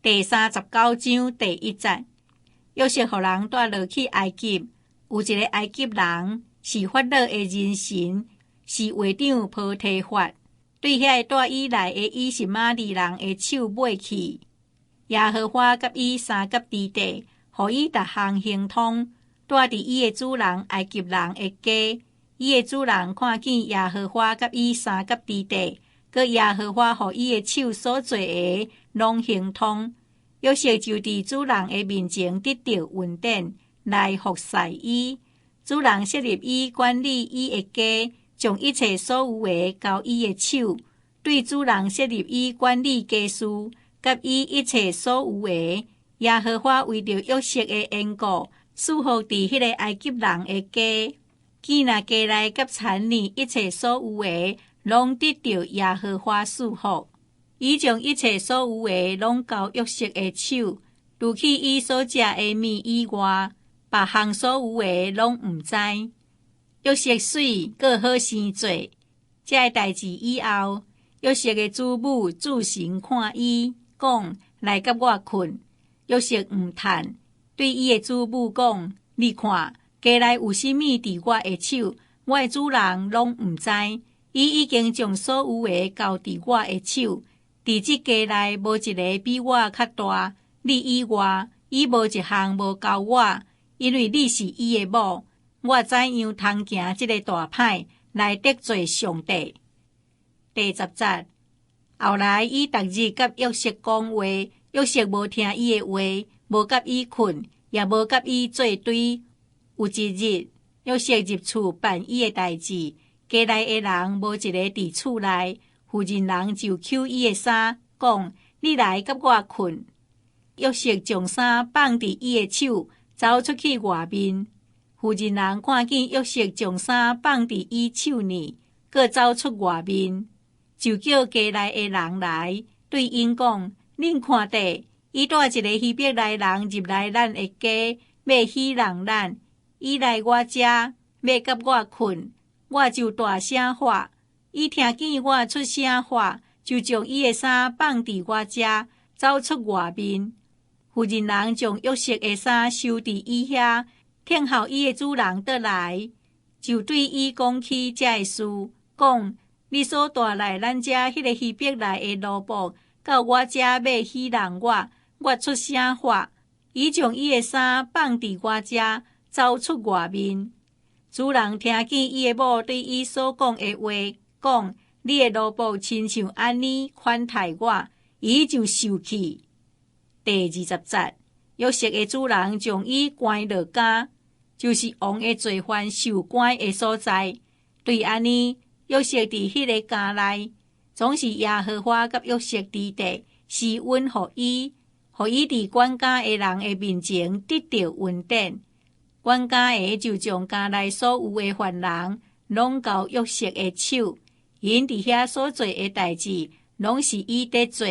第39章第1節，約瑟予人帶落去埃及，有一个埃及人是法老的人臣，是會長波提乏，對遐个帶伊來的以實瑪利人的手買去。耶和華佮伊相佮佇地，予伊逐項亨通，住佇伊的主人埃及人的家。伊的主人看見耶和華佮伊相佮佇地，閣耶和華予伊的手所做的攏亨通。約瑟就佇主人的面前得著恩典，來服侍伊。主人設立伊管理伊的家，將一切所有的交伊的手。對主人設立伊管理家事，佮伊一切所有的。耶和華為著約瑟的緣故，賜福佇彼个埃及人的家。囝仔家內佮田產一切所有的，攏得著耶和華賜福。伊將一切所有的攏交約瑟的手，除去伊所食的物以外，別項所有的攏毋知。約瑟媠，閣好生做。這个代誌以後，約瑟的主母注神看伊，講：來佮我睏。約瑟毋趁，對伊的主母講：你看，家內有啥物佇我的手，我的主人攏毋知。伊已經將所有的交佇我的手。佇這家內無一个比我較大，你以外，伊無一項無交我，因為你是伊的某。我怎樣通行這个大歹來得罪上帝？第10節，後來伊逐日佮約瑟講話，約瑟無聽伊的話，無佮伊睏，也無佮伊做對。有一日，約瑟入厝辦伊的代誌，家內的人無一个佇厝內。婦人人就搝伊的衫，講：你來佮我睏。約瑟將衫放佇伊的手，走出去外面。婦人人看見約瑟將衫放佇伊手裡，閣走出外面，就叫家內的人來，對𪜶講：恁看著，伊帶一个希伯來人入來咱的家，欲戲弄咱。伊來我遮，欲佮我睏，我就大聲喊。伊聽見我出聲喊，就將伊的衫放佇我遮，走出外面。婦人人將約瑟的衫收佇伊遐，等候伊的主人轉來，就對伊講起這个事，講：你所帶來咱遮彼个希伯來的奴僕，到我遮欲戲弄我，我出聲喊，伊將伊的衫放佇我遮，走出外面。主人聽見伊的某對伊所講的話，講：你的奴僕親像按呢款待我，伊就受氣。第20節，約瑟的主人將伊關落監，就是王的罪犯受關的所在。對按呢，約瑟佇彼个監內，總是耶和華佮約瑟佇地，施恩予伊，予伊佇管監的人的面前得著恩典。管監的就將監內所有的犯人攏交約瑟的手。𪜶佇遐所做的代誌，攏是伊佇做。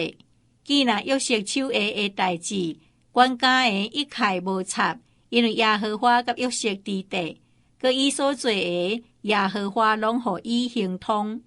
既若約瑟手下的代誌，管監的一概無插，因為耶和華佮約瑟佇地，閣伊所做的，耶和華攏予伊亨通。